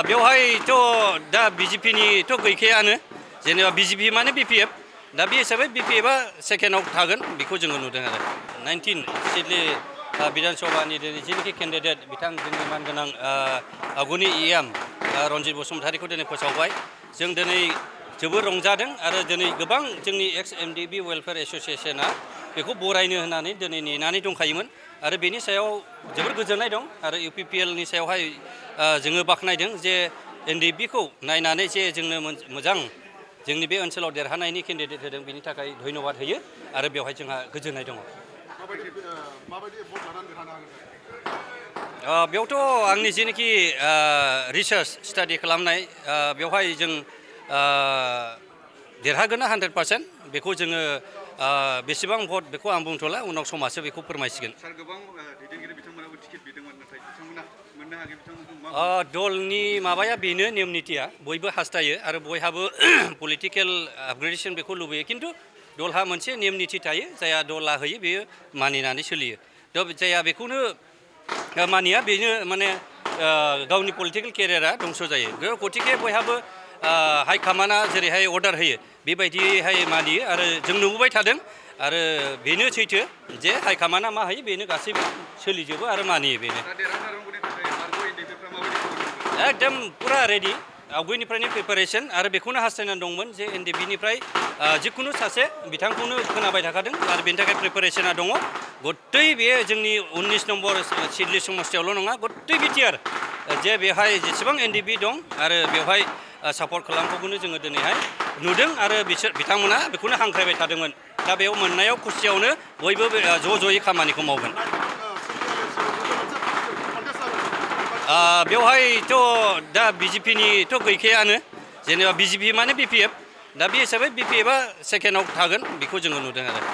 बेवहायथ' दा बिजेपिनिथ' गैखायानो जेनेबा बिजेपि माने बिपिएफ दा बे हिसाबै बिपिएफआ सेकेन्डआव थागोन बेखौ जोङो नुदों आरो 19 सिडली बिधान सभानि दिनै जेनोखि केन्डिडेट बिथां जोंनि मानगोनां आगुनि इएम रन्जित बसुमतारीखौ दिनै फोसावबाय जों दिनै जोबोर रंजादों आरो दिनै गोबां जोंनि एक्स एमडिबि वेलफेयार एस'सियेसना बेखौ बरायनो होननानै दिनै नेनानै दंखायोमोन आरो बेनि सायाव जोबोर गोजोननाय दं आरो इउपिपिएलनि सायावहाय जोङो बाख्नायदों जे एनडिएफबिखौ नायनानै जे जोंनो मोजां जोंनि बे ओनसोलाव देरहानायनि केन्डिडेट होदों बेनि थाखाय धन्यबाद होयो आरो बेवहाय जोंहा गोजोननाय दङ। बेयावथ' आंनि जेनोखि रिसार्च स्टाडि खालामनाय बेवहाय जों देरहागोना 100% बेखौ जोङो बेसेबां भट बेखौ आं बुंथ'ला उनाव समाजसो बेखौ फोरमायसिगोन। सार गोबां दैदेनगिरि बिथांमोनाबो टिकेट बिदोंमोन नाथाय बिथांमोना मोननो हायाखै बिथांमोनखौ मा दलनि माबाया बेनो नेम नितिया बयबो हास्थायो आरो बयहाबो पलिटिकेल आपग्रेडेसन बेखौ लुबैयो खिन्थु दलहा मोनसे नेम निति थायो जायहा दला होयो बेयो मानिनानै सोलियो थ' जायहा बेखौनो मानिया बेनो माने गावनि पलिटिकेल केरियारा दंस' जायो गतिके बयहाबो हाइकामान्डआ जेरैहाय अर्डार होयो बेबायदिहाय मानियो आरो जों नुबोबाय थादों आरो बेनो सैथो जे हाइकामान्डआ मा होयो बेनो गासैबो सोलिजोबो आरो मानियो बेनो एकदम पुरा रेडि आवगायनिफ्रायनो प्रिपारेसन आरो बेखौनो हास्थायनानै दंमोन जे एनडिएफबिनिफ्राय जिखुनु सासे बिथांखौनो खोनाबाय थाखादों आरो बेनि थाखाय प्रिपारेसना दङ गत्तै बे जोंनि 19 नम्बर सिडली समस्तियावल' नङा गत्तै बिटिआर जे बेवहाय जेसेबां एनडिएफबि दं आरो बेवहाय सापर्ट खालामखौबोनो जोङो दिनैहाय नुदों आरो बिथांमोना बेखौनो हांख्रायबाय थादोंमोन दा बेयाव मोननायाव खुसियावनो बयबो ज' ज'यै खामानिखौ मावगोन। बेवहायथ' दा बिजेपिनिथ' गैखायानो जेनेबा बिजेपि माने बिपिएफ दा बे हिसाबै बिपिएफआ सेकेन्डआव थागोन बेखौ जोङो नुदों आरो